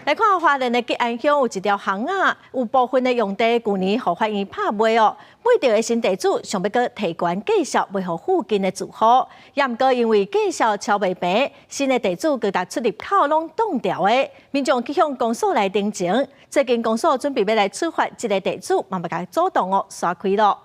來看花蓮的吉安鄉有一條巷仔，有部分的用地舊年予法院拍賣哦，買著的新地主想欲閣提懸價數賣予附近的住戶，也毋過因為價數超袂平，新的地主閣共出入口攏擋牢的，民眾去向公所來陳情，最近公所準備欲來處罰這个地主，嘛欲共阻擋哦，徙開囉。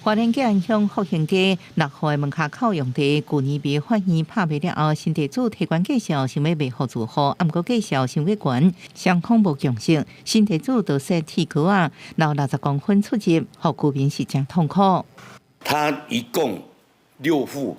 花蓮吉安鄉福興街六號的門跤口用地，舊年被法院拍賣了後，新地主提懸價數想欲賣予住戶，毋過價數傷過懸，雙方無共識，新地主就設鐵格仔，留60公分出入，予居民是誠痛苦。他一共六戶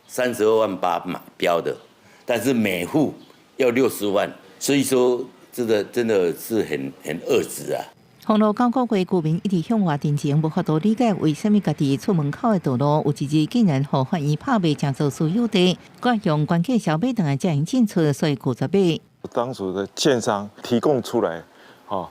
32.8萬買標的，但是每戶要60萬，所以說這個真的是很惡質啊。封路9個月，居民一直向外陳情，無法度理解為啥物家己厝門口的道路有一日竟然予法院拍賣成做私有地，閣用懸價數買轉來才會進出，所以拒絕買。當初的建商提供出來，哈，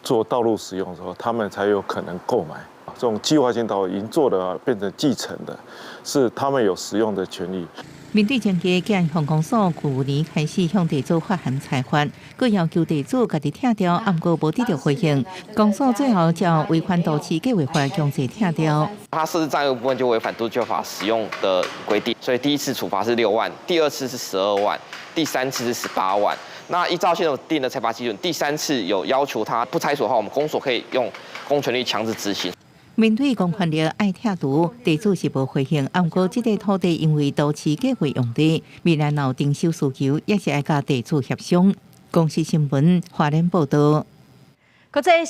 做道路使用的時候，他們才有可能購買。這種計劃性道路已經做的變成繼承的，是他們有使用的權利。面對爭議，吉安鄉公所舊年開始向地主發函裁罰，閣要求地主家己拆掉，毋過無得到回應。公所最後照違反都市計劃法強制拆掉。他設置障礙部分就違反都計劃使用的規定，所以第一次處罰是6萬，第二次是12萬，第三次是18萬。那依照現有定的裁罰基準，第三次有要求他不拆除的話，我們公所可以用公權力強制執行。面對公權力愛拆除，地主是無回應。毋過這塊土地因為都市計劃用地，未來若有徵收需求，也是愛佮地主協商。公視新聞，花蓮報道。國際新